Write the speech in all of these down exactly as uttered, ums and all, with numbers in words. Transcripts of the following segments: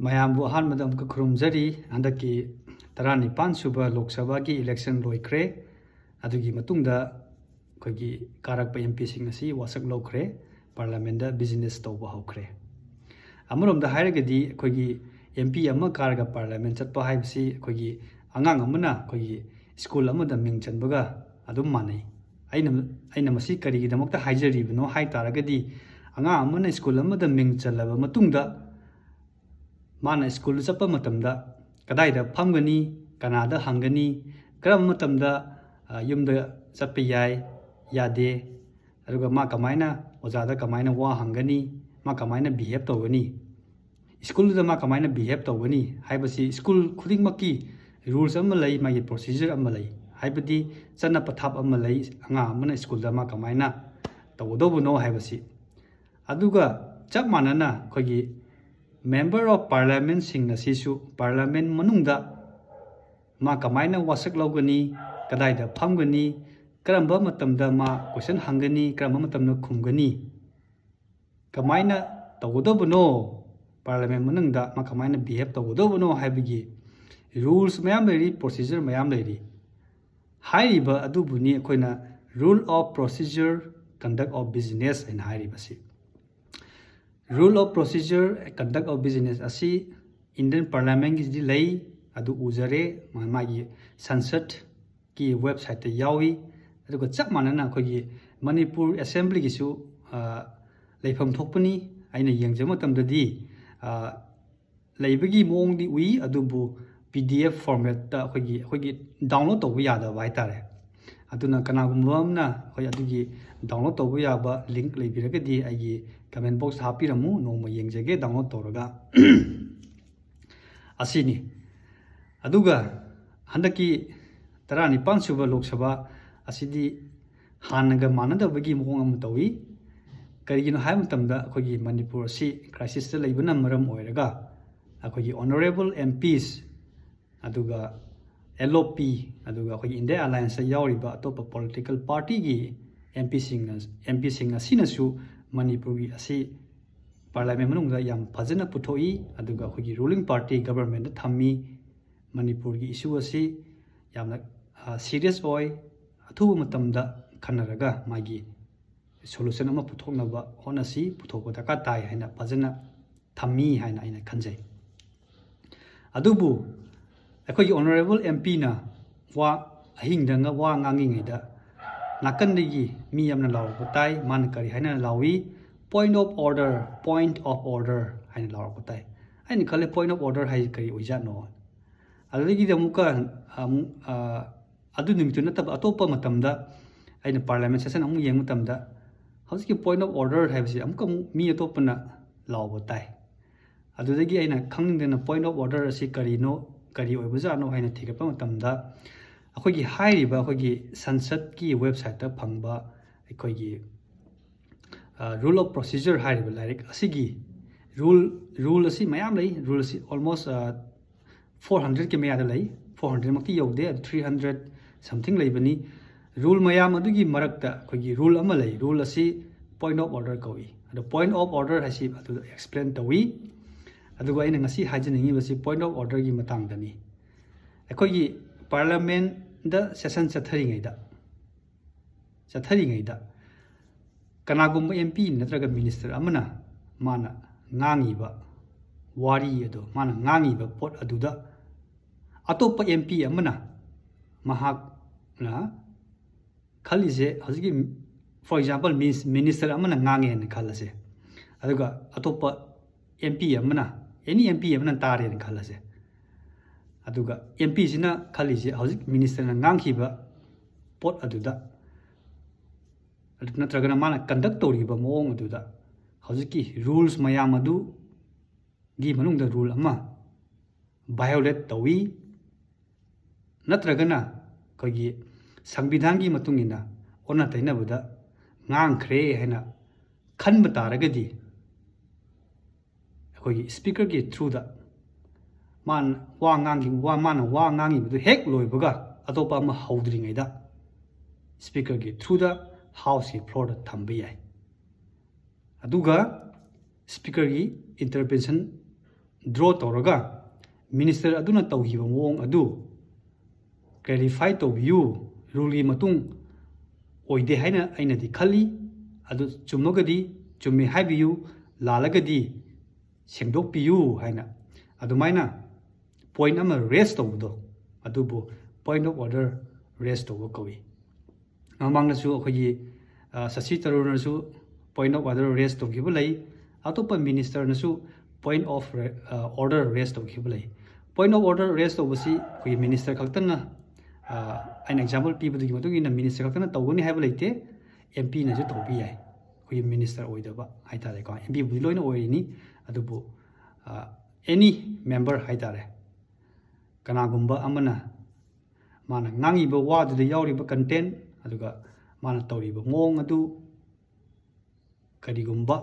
ꯃꯌꯥꯝꯕꯨ ꯑꯍꯥꯟꯕꯗ ꯑꯃꯨꯛꯀ ꯈꯨꯔꯨꯝꯖꯔꯤ꯫ ꯍꯟꯗꯛꯀꯤ ꯇꯔꯥꯅꯤꯄꯥꯟ ꯁꯨꯕ ꯂꯣꯛ ꯁꯚꯥꯒꯤ election ꯂꯣꯏꯈ꯭ꯔꯦ꯫ ꯑꯗꯨꯒꯤ ꯃꯇꯨꯡꯗ ꯑꯩꯈꯣꯏꯒꯤ ꯀꯥꯔꯛꯄ M P ꯁꯤꯡ ꯑꯁꯤ ꯋꯥꯁꯛ ꯂꯧꯈ꯭ꯔꯦ, parliament ꯇ business ꯇꯧꯕ ꯍꯧꯈ꯭ꯔꯦ꯫ ꯑꯃꯔꯣꯝꯗ ꯍꯥꯏꯔꯒꯗꯤ ꯑꯩꯈꯣꯏꯒꯤ M P ꯑꯃ ꯀꯥꯔꯒ parliament ꯆꯠꯄ ꯍꯥꯏꯕꯁꯤ ꯑꯩꯈꯣꯏꯒꯤ ꯑꯉꯥꯡ ꯑꯃꯅ ꯑꯩꯈꯣꯏꯒꯤ school ꯑꯃꯗ ꯃꯤꯡ ꯆꯟꯕꯒ ꯑꯗꯨꯝ ꯃꯥꯟꯅꯩ꯫ ꯑꯩꯅ, ꯑꯩꯅ ꯃꯁꯤ ꯀꯔꯤꯒꯤꯗꯃꯛꯇ ꯍꯥꯏꯖꯔꯤꯕꯅꯣ ꯍꯥꯏ ꯇꯥꯔꯒꯗꯤ, ꯑꯉꯥꯡ ꯑꯃꯅ school ꯑꯃꯗ ꯃꯤꯡ ꯆꯜꯂꯕ ꯃꯇꯨꯡꯗ ꯃꯥꯅ school ꯆꯠꯄ ꯃꯇꯝꯗ ꯀꯗꯥꯏꯗ ꯐꯝꯒꯅꯤ, ꯀꯅꯥꯗ ꯍꯪꯒꯅꯤ, ꯀꯔꯝꯕ ꯃꯇꯝꯗ, ꯑ, ꯌꯨꯝꯗ ꯆꯠꯄ ꯌꯥꯏ, ꯌꯥꯗꯦ, ꯑꯗꯨꯒ ꯃꯥ ꯀꯃꯥꯏꯅ ꯑꯣꯖꯥꯗ ꯀꯃꯥꯏꯅ ꯋꯥ ꯍꯪꯒꯅꯤ, ꯃꯥ ꯀꯃꯥꯏꯅ behave ꯇꯧꯒꯅꯤ, school ꯗ ꯃꯥ ꯀꯃꯥꯏꯅ behave ꯇꯧꯒꯅꯤ ꯍꯥꯏꯕꯁꯤ school ꯈꯨꯗꯤꯡꯃꯛꯀꯤ rules ꯑꯃ ꯂꯩ, ꯃꯥꯒꯤ procedure ꯑꯃ ꯂꯩ, ꯍꯥꯏꯕꯗꯤ ꯆꯠꯅ ꯄꯊꯥꯞ ꯑꯃ ꯂꯩ, ꯑꯉꯥꯡ ꯑꯃꯅ school ꯗ ꯃꯥ ꯀꯃꯥꯏꯅ ꯇꯧꯒꯗꯧꯕꯅꯣ ꯍꯥꯏꯕꯁꯤ꯫ ꯑꯗꯨꯒ ꯆꯞ ꯃꯥꯟꯅꯅ ꯑꯩꯈꯣꯏꯒꯤ member of parliament ꯁꯤꯡ ꯑꯁꯤꯁꯨ parliament ꯃꯅꯨꯡꯗ ꯃꯥ ꯀꯃꯥꯏꯅ ꯋꯥꯁꯛ ꯂꯧꯒꯅꯤ, ꯀꯗꯥꯏꯗ ꯐꯝꯒꯅꯤ, ꯀꯔꯝꯕ ꯃꯇꯝꯗ ꯃꯥ question ꯍꯪꯒꯅꯤ, ꯀꯔꯝꯕ ꯃꯇꯝꯗ ꯈꯨꯝꯒꯅꯤ, ꯀꯃꯥꯏꯅ ꯇꯧꯒꯗꯧꯕꯅꯣ, parliament ꯃꯅꯨꯡꯗ ꯃꯥ ꯀꯃꯥꯏꯅ behave ꯇꯧꯒꯗꯧꯕꯅꯣ ꯍꯥꯏꯕꯒꯤ rules ꯃꯌꯥꯝ ꯂꯩꯔꯤ, procedure ꯃꯌꯥꯝ ꯂꯩꯔꯤ꯫ ꯍꯥꯏꯔꯤꯕ ꯑꯗꯨꯕꯨꯅꯤ ꯑꯩꯈꯣꯏꯅ rule of procedure conduct of business ꯍꯥꯏꯅ ꯍꯥꯏꯔꯤꯕꯁꯤ꯫ Rule of procedure conduct of business ꯑꯁꯤ Indian parliament ꯀꯤꯗꯤ ꯂꯩ, ꯑꯗꯨ ꯎꯖꯔꯦ, ꯃꯥ-, ꯃꯥꯒꯤ ꯁꯪꯁꯠꯀꯤ website ꯇ ꯌꯥꯎꯏ꯫ ꯑꯗꯨꯒ ꯆꯞ ꯃꯥꯟꯅꯅ ꯑꯩꯈꯣꯏꯒꯤ ꯃꯅꯤꯄꯨꯔ assembly ꯒꯤꯁꯨ, ꯑ, ꯂꯩꯐꯝ ꯊꯣꯛꯄꯅꯤ꯫ ꯑꯩꯅ ꯌꯦꯡꯖꯕ ꯃꯇꯝꯗꯗꯤ, ꯑ, ꯂꯩꯕꯒꯤ ꯃꯑꯣꯡꯗꯤ ꯎꯏ, ꯑꯗꯨꯕꯨ P D F format ꯇ ꯑꯩꯈꯣꯏꯒꯤ, ꯑꯩꯈꯣꯏꯒꯤ download ꯇꯧꯕ ꯌꯥꯗꯕ ꯍꯥꯏꯇꯥꯔꯦ꯫ ꯑꯗꯨꯅ ꯀꯅꯥꯒꯨꯝꯕ ꯑꯃꯅ ꯑꯩꯈꯣꯏ ꯑꯗꯨꯒꯤ download ꯇꯧꯕ ꯌꯥꯕ link ꯂꯩꯕꯤꯔꯒꯗꯤ ꯑꯩꯒꯤ comment box ꯇ ꯍꯥꯞꯄꯤꯔꯝꯃꯨ, ꯅꯣꯡꯃ ꯌꯦꯡꯖꯒꯦ download ꯇꯧꯔꯒ꯫ ꯑꯁꯤꯅꯤ꯫ ꯑꯗꯨꯒ ꯍꯟꯗꯛꯀꯤ ꯇꯔꯥꯅꯤꯄꯥꯟ ꯁꯨꯕ ꯂꯣꯛ ꯁꯚꯥ ꯑꯁꯤꯗꯤ ꯍꯥꯟꯅꯒ ꯃꯥꯟꯅꯗꯕꯒꯤ ꯃꯑꯣꯡ ꯑꯃ ꯇꯧꯏ꯫ ꯀꯔꯤꯒꯤꯅꯣ ꯍꯥꯏꯕ ꯃꯇꯝꯗ ꯑꯩꯈꯣꯏꯒꯤ ꯃꯅꯤꯄꯨꯔ ꯑꯁꯤ crisis ꯇ ꯂꯩꯕꯅ ꯃꯔꯝ ꯑꯣꯏꯔꯒ ꯑꯩꯈꯣꯏꯒꯤ honourable M Ps, ꯑꯗꯨꯒ L O P, ꯑꯗꯨꯒ ꯑꯩꯈꯣꯏꯒꯤ India Alliance ꯇ ꯌꯥꯎꯔꯤꯕ ꯑꯇꯣꯞꯄ political party ꯒꯤ M P ꯁꯤꯡꯅ, M P ꯁꯤꯡ ꯑꯁꯤꯅꯁꯨ ꯃꯅꯤꯄꯨꯔꯒꯤ ꯑꯁꯤ ꯄꯥꯔꯂꯤꯌꯥꯃꯦꯟ ꯃꯅꯨꯡꯗ ꯌꯥꯝ ꯐꯖꯅ ꯄꯨꯊꯣꯛꯏ꯫ ꯑꯗꯨꯒ ꯑꯩꯈꯣꯏꯒꯤ ꯔꯨꯂꯤꯡ ꯄꯥꯔꯇꯤ ꯒꯕꯔꯃꯦꯟꯗ ꯊꯝꯃꯤ꯫ ꯃꯅꯤꯄꯨꯔꯒꯤ ꯏꯁꯨ ꯑꯁꯤ ꯌꯥꯝꯅ ꯁꯤꯔꯤꯌꯁ ꯑꯣꯏ꯫ ꯑꯊꯨꯕ ꯃꯇꯝꯗ ꯈꯟꯅꯔꯒ ꯃꯥꯒꯤ ꯁꯣꯂꯨꯁꯟ ꯑꯃ ꯄꯨꯊꯣꯛꯅꯕ ꯍꯣꯠꯅꯁꯤ, ꯄꯨꯊꯣꯛꯄ ꯗꯔꯀꯥꯔ ꯇꯥꯏ ꯍꯥꯏꯅ ꯐꯖꯅ ꯊꯝꯃꯤ ꯍꯥꯏꯅ ꯑꯩꯅ ꯈꯟꯖꯩ꯫ ꯑꯗꯨꯕꯨ ꯑꯩꯈꯣꯏꯒꯤ ꯑꯣꯅꯔꯦꯕꯜ ꯑꯦꯝ ꯄꯤꯅ ꯋꯥ ꯑꯍꯤꯡꯗ ꯉ-, ꯋꯥ ꯉꯥꯡꯉꯤꯉꯩꯗ ꯅꯥꯀꯟꯗꯒꯤ ꯃꯤ ꯑꯃꯅ ꯂꯥꯎꯔꯛꯄ ꯇꯥꯏ꯫ ꯃꯥꯅ ꯀꯔꯤ ꯍꯥꯏꯅ ꯂꯥꯎꯏ? "Point of order, point of order" ꯍꯥꯏꯅ ꯂꯥꯎꯔꯛꯄ ꯇꯥꯏ꯫ ꯑꯩꯅ ꯈꯜꯂꯦ, "Point of order ꯍꯥꯏꯁꯤ ꯀꯔꯤ ꯑꯣꯏꯖꯥꯠꯅꯣ?" ꯑꯗꯨꯗꯒꯤꯗꯤ ꯑꯃꯨꯛꯀ, ꯑꯃꯨꯛ, ꯑ, ꯑꯗꯨ ꯅꯨꯃꯤꯠꯇꯨ ꯅꯠꯇꯕ ꯑꯇꯣꯞꯄ ꯃꯇꯝꯗ ꯑꯩꯅ ꯄꯥꯔꯂꯤꯌꯥꯃꯦꯟ ꯁꯦꯁꯟ ꯑꯃꯨꯛ ꯌꯦꯡꯕ ꯃꯇꯝꯗ ꯍꯧꯖꯤꯛꯀꯤ "Point of order" ꯍꯥꯏꯕꯁꯤ ꯑꯃꯨꯛꯀ ꯑꯃꯨꯛ ꯃꯤ ꯑꯇꯣꯞꯄꯅ ꯂꯥꯎꯕ ꯇꯥꯏ꯫ ꯑꯗꯨꯗꯒꯤ ꯑꯩꯅ ꯈꯪꯅꯤꯡꯗꯅ "Point of order" ꯑꯁꯤ ꯀꯔꯤꯅꯣ, ꯀꯔꯤ ꯑꯣꯏꯕꯖꯥꯠꯅꯣ ꯍꯥꯏꯅ ꯊꯤꯒꯠꯄ ꯃꯇꯝꯗ ꯑꯩꯈꯣꯏꯒꯤ ꯍꯥꯏꯔꯤꯕ ꯑꯩꯈꯣꯏꯒꯤ ꯁꯟꯁꯠꯀꯤ ꯋꯦꯕꯁꯥꯏꯠꯇ ꯐꯪꯕ ꯑꯩꯈꯣꯏꯒꯤ, ꯑ, "Rule of Procedure" ꯍꯥꯏꯔꯤꯕ ꯂꯥꯏꯔꯤꯛ ꯑꯁꯤꯒꯤ ꯔꯨꯜ, ꯔꯨꯜ ꯑꯁꯤ ꯃꯌꯥꯝ ꯂꯩ꯫ ꯔꯨꯜ ꯑꯁꯤ almost, ꯑ, four hundred ꯀꯤ ꯃꯌꯥꯗ ꯂꯩ꯫ Four hundred ꯃꯛꯇꯤ ꯌꯧꯗꯦ, ꯑꯗꯨ three hundred something ꯂꯩꯕꯅꯤ꯫ ꯔꯨꯜ ꯃꯌꯥꯝ ꯑꯗꯨꯒꯤ ꯃꯔꯛꯇ ꯑꯩꯈꯣꯏꯒꯤ ꯔꯨꯜ ꯑꯃ ꯂꯩ꯫ ꯔꯨꯜ ꯑꯁꯤ "Point of order" ꯀꯧꯏ꯫ ꯑꯗꯣ "Point of order" ꯍꯥꯏꯁꯤ ꯑꯗꯨꯗ ꯑꯦꯛꯁꯄ꯭ꯂꯦꯟ ꯇꯧꯏ꯫ ꯑꯗꯨꯒ ꯑꯩꯅ ꯉꯁꯤ ꯍꯥꯏꯖꯅꯤꯡꯉꯤꯕꯁꯤ "Point of order"ꯒꯤ ꯃꯇꯥꯡꯗꯅꯤ꯫ ꯑꯩꯈꯣꯏꯒꯤ ꯄꯥꯔꯂꯤꯌꯥꯃꯦꯟꯗ ꯁꯦꯁꯟ ꯆꯠꯊꯔꯤꯉꯩꯗ, ꯆꯠꯊꯔꯤꯉꯩꯗ ꯀꯅꯥꯒꯨꯝꯕ ꯑꯦꯝ ꯄꯤ ꯅꯠꯇ꯭ꯔꯒ ꯃꯤꯅꯤꯁꯇꯔ ꯑꯃꯅ ꯃꯥꯅ ꯉꯥꯡꯉꯤꯕ ꯋꯥꯔꯤ ꯑꯗꯣ, ꯃꯥꯅ ꯉꯥꯡꯉꯤꯕ ꯄꯣꯠ ꯑꯗꯨꯗ ꯑꯇꯣꯞꯄ ꯑꯦꯝ ꯄꯤ ꯑꯃꯅ ꯃꯍꯥꯛꯅ ꯈꯜꯂꯤꯁꯦ, ꯍꯧꯖꯤꯛꯀꯤ, for example, ꯃꯤꯅꯤꯁ-, ꯃꯤꯅꯤꯁꯇꯔ ꯑꯃꯅ ꯉꯥꯡꯉꯦꯅ ꯈꯜꯂꯁꯦ, ꯑꯗꯨꯒ ꯑꯇꯣꯞꯄ ꯑꯦꯝ ꯄꯤ ꯑꯃꯅ, ꯑꯦꯅꯤ ꯑꯦꯝ ꯄꯤ ꯑꯃꯅ ꯇꯥꯔꯦꯅ ꯈꯜꯂꯁꯦ, ꯑꯗꯨꯒ ꯑꯦꯝ ꯄꯤꯁꯤꯅ ꯈꯜꯂꯤꯁꯦ ꯍꯧꯖꯤꯛ ꯃꯤꯅꯤꯁꯇꯔꯅ ꯉꯥꯡꯈꯤꯕ ꯄꯣꯠ ꯑꯗꯨꯗ, ꯑꯗꯨ ꯅꯠꯇ꯭ꯔꯒꯅ ꯃꯥꯅ ꯀꯟꯗꯛ ꯇꯧꯔꯤꯕ ꯃꯑꯣꯡ ꯑꯗꯨꯗ ꯍꯧꯖꯤꯛꯀꯤ ꯔꯨꯜꯁ ꯃꯌꯥꯝ ꯑꯗꯨꯒꯤ ꯃꯅꯨꯡꯗ ꯔꯨꯜ ꯑꯃ ꯚꯥꯏꯑꯣꯂꯦꯠ ꯇꯧꯏ, ꯅꯠꯇ꯭ꯔꯒꯅ ꯑꯩꯈꯣꯏꯒꯤ ꯁꯪꯕꯤꯙꯥꯟꯒꯤ ꯃꯇꯨꯡ ꯏꯟꯅ ꯑꯣꯟꯅ ꯇꯩꯅꯕꯗ ꯉꯥꯡꯈ꯭ꯔꯦ ꯍꯥꯏꯅ ꯈꯟꯕ ꯇꯥꯔꯒꯗꯤ, ꯑꯩꯈꯣꯏꯒꯤ ꯁ꯭ꯄꯤꯀꯔꯒꯤ ꯊ꯭ꯔꯨꯗ ꯃꯥꯅ ꯋꯥ ꯉꯥꯡꯈꯤꯕ, ꯋꯥ, ꯃꯥꯅ ꯋꯥ ꯉꯥꯡꯉꯤꯕꯗꯨ ꯍꯦꯛ ꯂꯣꯏꯕꯒ ꯑꯇꯣꯞꯄ ꯑꯃ ꯍꯧꯗ꯭ꯔꯤꯉꯩꯗ ꯁ꯭ꯄꯤꯀꯔꯒꯤ ꯊ꯭ꯔꯨꯗ ꯍꯥꯎꯁꯀꯤ ꯐ꯭ꯂꯣꯔꯗ ꯊꯝꯕ ꯌꯥꯏ꯫ ꯑꯗꯨꯒ ꯁ꯭ꯄꯤꯀꯔꯒꯤ ꯏꯟꯇꯔꯚꯦꯟꯁꯟ ꯗ꯭ꯔꯣ ꯇꯧꯔꯒ ꯃꯤꯅꯤꯁꯇꯔ ꯑꯗꯨꯅ ꯇꯧꯈꯤꯕ ꯃꯑꯣꯡ ꯑꯗꯨ ꯀ꯭ꯂꯦꯔꯤꯐꯥꯏ ꯇꯧꯕꯤꯌꯨ꯫ ꯔꯨꯜꯒꯤ ꯃꯇꯨꯡ ꯑꯣꯏꯗꯦ ꯍꯥꯏꯅ ꯑꯩꯅꯗꯤ ꯈꯜꯂꯤ꯫ ꯑꯗꯨ ꯆꯨꯝꯃꯒꯗꯤ ꯆꯨꯝꯃꯦ ꯍꯥꯏꯕꯤꯌꯨ, ꯂꯥꯜꯂꯒꯗꯤ ꯁꯦꯡꯗꯣꯛꯄꯤꯌꯨ ꯍꯥꯏꯅ ꯑꯗꯨꯃꯥꯏꯅ ꯄꯣꯏꯟ ꯑꯃ ꯔꯦꯁ ꯇꯧꯕꯗꯣ, ꯑꯗꯨꯕꯨ ꯄꯣꯏꯟ ꯑꯣꯐ ꯑꯣꯔꯗꯔ ꯔꯦꯁ ꯇꯧꯕ ꯀꯧꯏ꯫ ꯃꯃꯥꯡꯗꯁꯨ ꯑꯩꯈꯣꯏꯒꯤ ꯁꯁꯤ ꯇꯔꯨꯔꯅꯁꯨ ꯄꯣꯏꯟ ꯑꯣꯐ ꯑꯣꯔꯗꯔ ꯔꯦꯁ ꯇꯧꯈꯤꯕ ꯂꯩ꯫ ꯑꯇꯣꯞꯄ ꯃꯤꯅꯤꯁꯇꯔꯅꯁꯨ ꯄꯣꯏꯟ ꯑꯣꯐ ꯑꯣꯔꯗꯔ ꯔꯦꯁ ꯇꯧꯈꯤꯕ ꯂꯩ꯫ ꯄꯣꯏꯟ ꯑꯣꯐ ꯑꯣꯔꯗꯔ ꯔꯦꯁ ꯇꯧꯕꯁꯤ ꯑꯩꯈꯣꯏꯒꯤ ꯃꯤꯅꯤꯁꯇꯔ ꯈꯛꯇꯅ, ꯑꯩꯅ ꯑꯦꯛꯖꯥꯝꯄꯜ ꯄꯤꯕꯗꯨꯒꯤ ꯃꯇꯨꯡ ꯏꯟꯅ ꯃꯤꯅꯤꯁꯇꯔ ꯈꯛꯇꯅ ꯇꯧꯒꯅꯤ ꯍꯥꯏꯕ ꯂꯩꯇꯦ꯫ ꯑꯦꯝ ꯄꯤꯅꯁꯨ ꯇꯧꯕ ꯌꯥꯏ, ꯑꯩꯈꯣꯏꯒꯤ ꯃꯤꯅꯤꯁꯇꯔ ꯑꯣꯏꯗꯕ ꯍꯥꯏ ꯇꯥꯔꯦꯀꯣ꯫ ꯑꯦꯝ ꯄꯤꯕꯨꯗꯤ ꯂꯣꯏꯅ ꯑꯣꯏꯔꯤꯅꯤ, ꯑꯗꯨꯕꯨ ꯑꯦꯅꯤ ꯃꯦꯝꯕꯔ ꯍꯥꯏ ꯇꯥꯔꯦ, ꯀꯅꯥꯒꯨꯝꯕ ꯑꯃꯅ ꯃꯥꯅ ꯉꯥꯡꯉꯤꯕ ꯋꯥꯗꯨꯗ ꯌꯥꯎꯔꯤꯕ ꯀꯟꯇꯦꯟ, ꯑꯗꯨꯒ ꯃꯥꯅ ꯇꯧꯔꯤꯕ ꯃꯑꯣꯡ ꯑꯗꯨ ꯀꯔꯤꯒꯨꯝꯕ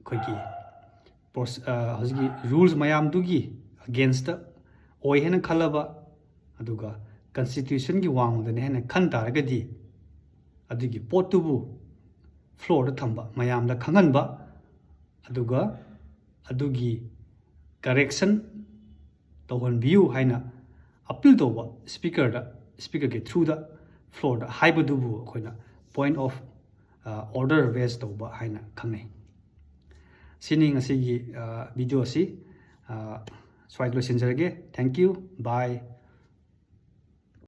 ꯑꯩꯈꯣꯏꯒꯤ ꯍꯧꯖꯤꯛꯀꯤ ꯔꯨꯜꯁ ꯃꯌꯥꯝꯗꯨꯒꯤ ꯑꯒꯦꯟꯁꯇ ꯑꯣꯏ ꯍꯥꯏꯅ ꯈꯜꯂꯕ, ꯑꯗꯨꯒ ꯀꯟꯁꯇꯤꯇ꯭ꯌꯨꯁꯟꯒꯤ ꯋꯥꯡꯃꯗꯅꯦ ꯍꯥꯏꯅ ꯈꯟ ꯇꯥꯔꯒꯗꯤ, ꯑꯗꯨꯒꯤ ꯄꯣꯠꯇꯨꯕꯨ ꯐ꯭ꯂꯣꯔꯗ ꯊꯝꯕ, ꯃꯌꯥꯝꯗ ꯈꯪꯍꯟꯕ, ꯑꯗꯨꯒ ꯑꯗꯨꯒꯤ ꯀꯔꯦꯛꯁꯟ ꯇꯧꯍꯟꯕꯤꯌꯨ ꯍꯥꯏꯅ ꯑꯄꯤꯜ ꯇꯧꯕ ꯁ꯭ꯄꯤꯀꯔꯗ, ꯁ꯭ꯄꯤꯀꯔꯒꯤ ꯊ꯭ꯔꯨꯗ ꯐ꯭ꯂꯣꯔꯗ ꯍꯥꯏꯕꯗꯨꯕꯨ ꯑꯩꯈꯣꯏꯅ ꯄꯣꯏꯟ ꯑꯣꯐ ꯑꯣꯔꯗꯔ ꯔꯦꯁ ꯇꯧꯕ ꯍꯥꯏꯅ ꯈꯪꯅꯩ꯫ ꯁꯤꯅꯤ ꯉꯁꯤꯒꯤ ꯚꯤꯗꯤꯑꯣ ꯑꯁꯤ꯫ ꯁ꯭ꯋꯥꯏꯗ ꯂꯣꯏꯁꯤꯟꯖꯔꯒꯦ꯫ Thank you, bye꯫